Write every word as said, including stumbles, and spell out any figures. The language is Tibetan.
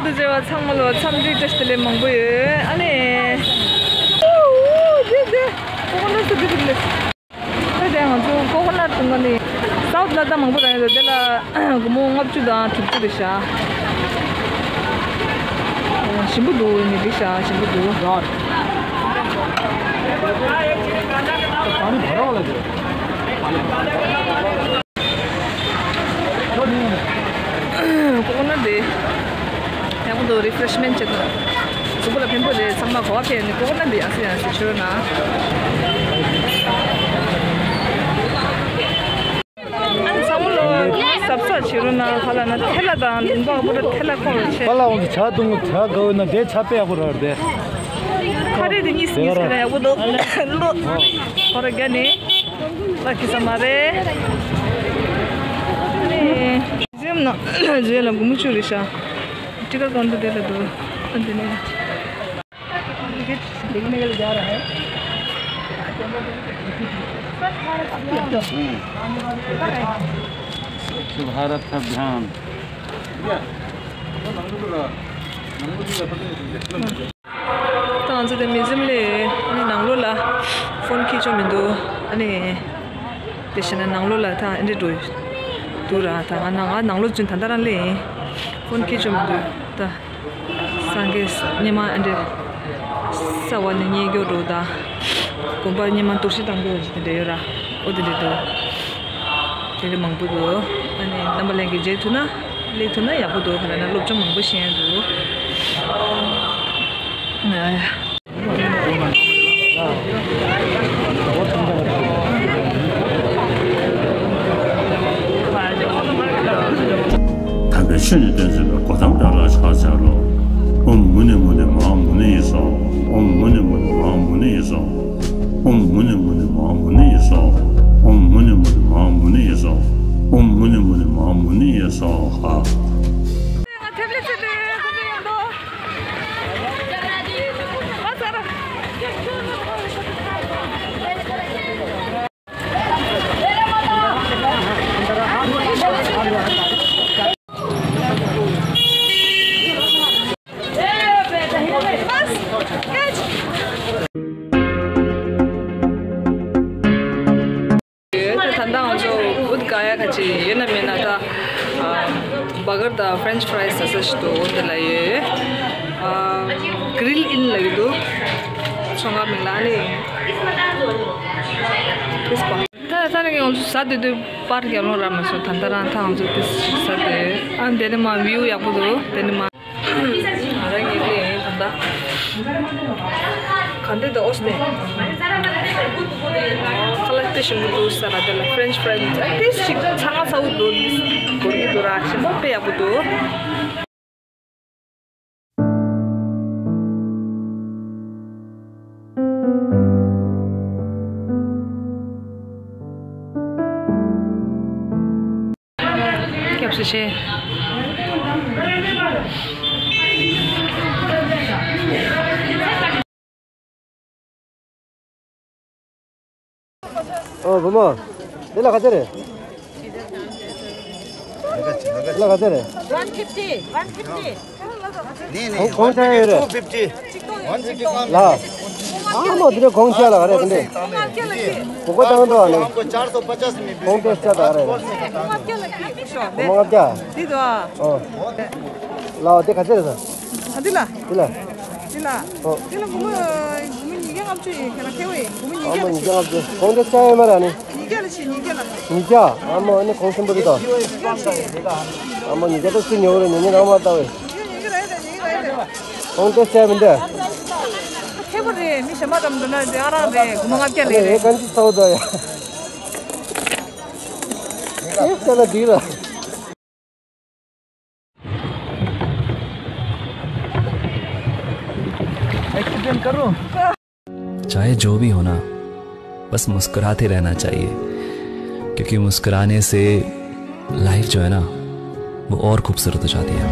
བཅས་པ་ཚང་མ་ལ་འཚམས་འདྲི་བཀྲ་ཤིས་བདེ་ལེགས་མང་པོ་ཡོད། ཨ་ནི། ཨོ་ཨོ་ཨོ། དེ་དེ། ཀོ་ཀོ་ནཊ་དེ་དེ་ལེ། ད་དེ་ང་ཚོ་ཀོ་ཀོ་ནཊ་དུང་ག་ནི། སའུཐ་ལ་ད་མང་པོ་རང་ཡོད་དེ་ལ་སྒོར་མོ་ལྔ་བཅུ་དང་དྲུག་ཅུ་རེད་ཤག་ཞིམ་པོ་འདུག་ནི་འགྲིག་ཤག་ཞིམ་པོ་འདུག་ཀོ་ཀོ་ནཊ་དེ། ཡག་པོ་འདུག་རི་ཕི་རེ་ཤི་མེན་ཊི་བྱེད་དང་། གཟུགས་པོ་ལ་ཕན་པོ་རེད། ཚང་མ་གོ་བ་ཕན་ནི་ཀོ་ཀོ་ནཊ་དེ་ཡག་སེ་ཡག་སེ་མཆོད་རོགས་གནང་། ཨ་ནི་ཚང་མ་ལོ་གཟབ་གཟབ་བྱེད་རོགས་གནང་། ཁ་ལག་ན་ཐལ་བ་དང་ལུང་པ་པོ་ར་ཐལ་བ་ཁོག་ལ་ཆེ། པ་ལ་འོང་གི་ཇ་བཏུང་གི་ཇ་དགའ་བོ་ན་དེ་ཆ་པེ་ཡག་པོ་ར་རེད། ཁ་རེ་དེ་གཉིས་སུ་གཉིས་ཁ་ལ་ཡག་པོ་འདུག་ལོ་ཧོ་ར་རྒྱ་ནི། ལ་ཁི་ས་མ་རེད། ནི། ཟེམ་ན་ཟེ་ལ་གུ་མུ་ཆུ་རི་ཤ། ཏི་ཀར་ཀོན་ཏུ་དེ་ལ་དུ། ཨ་འདི་ནས། देखने के लिए जा रहा है। स्वच्छ भारत अभियान। ད་ང་ཚོ་དེ་མི་ཛིམ་ལས་ནི་ནང་ལོགས་ལ་ཕོན་འཁྱེར་ཆོག་མི་འདུག་ཨ་ནི་དེ་བྱས་ན་ནང་ལོགས་ལ་ད་ཨེ་འདྲས་འགྲོ་འདུག་ར། ད་ང་ནང་ང་ནང་ལོགས་ཚུན་ད་ལྟ་རང་ལས་ཕོན་འཁྱེར་ཆོག་མི་འདུག་ད་སངས་རྒྱས་སྙེ་མ་ཨེ་འདྲས་ས་བ་ནས་རྙེད་རྒྱུ་འགྲོ། ད་དགོན་པ་སྙེ་མ་གཏོར་བཤིག་བཏང་རྒྱུ་འདྲ་དེ་འདྲས་ཡོད་ར། ཨོ་དེ་འདྲས་འདུག་དེ་འདྲས་མང་པོ་འདུག་ཨ་ནི་རྣམ་པ་ལྷན་རྒྱས་མཇལ་ཐུབ་ན། སླེབས་ཐུབ་ན་ཡག་པོ་འདུག་ག་ལབ་ན་སློབ་སྦྱོང་མང་པོ་ཤེས་ཡ་འདུག་དམ་པའི་ཆོས་ནི་སྟོན་མཛད་པའི་གོ་ཏམ་དྲ་ལ་ཕྱག་འཚལ་ལོ། ཨོཾ་མུ་ནེ་མུ་ནེ་མ་ཧཱ་མུ་ནེ་ཡེ་སྭཱ་ཧཱ། ཨོཾ་མུ་ནེ་མུ་ནེ་མ་ཧཱ་མུ་ནེ་ཡེ་སྭཱ་ཧཱ། ཨོཾ་མུ་ནེ་མུ་ནེ་མ་ཧཱ་མུ་ནེ་ཡེ་སྭཱ་ཧཱ། ཨོཾ་མུ་ནེ་མུ་ནེ་མ་ཧཱ་མུ་ནེ་ཡེ་སྭཱ་ཧཱ། ཨོཾ་མུ་ནེ་མུ་ནེ་མ་ཧཱ་མུ་ནེ་ཡེ་སྭཱ་ཧཱ། ད་ད་ལྟ་ང་ཚོ་བུད་ག་ཡ་ག་ཅི་ཡོད་ན་མེད་ན་ད་ཨ་བར་གར་དང་ཕྲེན་ཆི་ཕ་རའི་སི་ཟ་ས་ཞིག་འདུག་འོ་འདི་ལ་ཡོད། ཨ་གྷི་རིལ་ཨིན་ལབ་ཀྱི་འདུག་ཚོང་ཁང་མིང་ལ་ཨ་ནི། ད་ད་རེས་ང་ཚོ་ཟ་དུས་དུས་པར་རྒྱབ་ལོང་རག་མ་སོང་། ད་ལྟ་རང་ད་ང་ཚོ་དེ་ཟ་དུས་ཨ་འདི་ནས་མར་བིའུ་ཡག་པོ་འདུག་དེ་ནས་མར། ང་རང་གི་ལས་ད་ལྟ་ག་འདྲ་འདུག་ཨོ་སྟེ། ཁ་ལག་དཔེ་ཞིམ་པོ་འདུག་ཟེར་ར། དེ་ལ་ཕྲེན་ཆི་ཕ་རའི་དེ་ཞིག་ཚ་ང་ཚ་བོ་འདུག་འགོར་གྱི་འདུག་ར། ཞིམ་པོ་དཔེ་ཡག་པོ་འདུག་སྐྱབས་སུ་མཆི། ཨོ་བུ་མོ། འདི་ལ་ག་ཚོད་རེད། འདི་ལ་ག་ཚོད་རེད། One fifty, one fifty. གོང་གོང་ཆག་ཡོད་རེད། Two fifty. ལ། ཨ་མ་འདི་འདྲ་གོང་ཆག་ལ་ག་རེ་འདི་འདྲ། གོ་གོ་བཏང་འགྲོ་ཨ་ནི། གོང་ཏོག་ཙམ་ཆག་ད་ག་རེ་རེད། གོང་ལྔ་བརྒྱ། ཨོ། ལ་འདི་ག་ཚོད་རེད་ཟེར། ཨ་འདི་ལ། འདི་ལ། འདི་ལ། ཨོ། འདི་ལ་སྒོར་མོ་སྒོར་མོ་ཉིས་བརྒྱ་ལྔ་བཅུ་ཡིན། ཁྱེད་རང་ཁེ་བོ་ཡིན། སྒོར་མོ་ཉིས་བརྒྱ་ལ་ཆེ། ཨ་མ་ཉིས་བརྒྱ་ལྔ་བཅུ། གོང་ཏོག་ཙམ་ཆག་ཡོད་མ་རེད་ཨ་ནི། ཉིས་བརྒྱ་ལ་ཆེ། ཉིས་བརྒྱ་ལ། ཉིས་བརྒྱ། ཨ་མ་ཨ་ནི་གོང་ཆེན་པོ་རེད་དོ། ཉིས་བརྒྱ་ལ་ཆེ། ཨ་མ་ཉིས་བརྒྱ་ཏོག་ཙམ་ཉོ་རེད། ཉོ་ཉོ་རང་མ་ལྟ་བས། ཉིས་བརྒྱ་ཉིས་བརྒྱ་རེད། ཉིས་བརྒྱ་རེད། གོང་ཏོག་ཙམ་མི་འདུག་ཁེ་བོ་རེད། མི་གཞན་མ་ཙམ་འདུག་ན་དེ་ཨ་རང་རེད། སྒོར་མོ་ལྔ་བརྒྱ་ལས་རེད། ཨེ་གང་ཅི་ཚ་བོ་དོ་ཡ། ཨེ་ཙ་ན་འགྲིག་ལ། एक्सीडेंट करूं? चाहे जो भी हो ना, बस मुस्कुराते रहना चाहिए, क्योंकि मुस्कुराने से लाइफ जो है ना, वो और खूबसूरत हो जाती है।